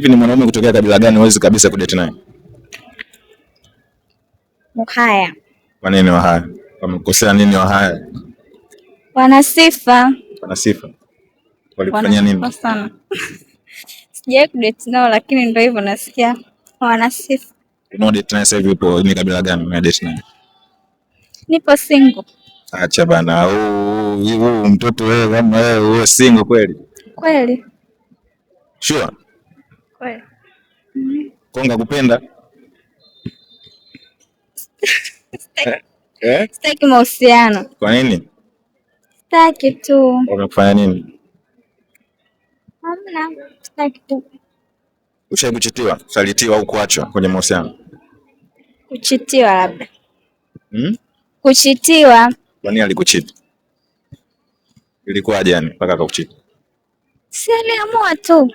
Hivi ni mwanaume kutokea kabila gani huwezi kabisa kudate naye? Mhaya. Kwa nini Wahaya? Wamekosea nini Wahaya? Wana sifa. Wana sifa. Walikufanyia nini? Sana. Sijawahi kudate nao lakini ndio hivyo nasikia wana sifa. Unaodate naye sasa hivi upo ni kabila gani unadate naye? Nipo single. Acha bana, huu mtoto wewe kama wewe wewe single kweli? Kweli. Sure? Kweli. Konga kupenda? Eh? Sitaki mahusiano. Kwa nini? Sitaki tu. Wamekufanya nini? Hamna, sitaki tu. Ushawahi kuchitiwa, kusalitiwa au kuachwa kwenye mahusiano? Kuchitiwa labda. Hmm? Kuchitiwa. Kwa nini alikuchiti? Ilikuwaje yani mpaka akakuchiti? Si aliamua tu.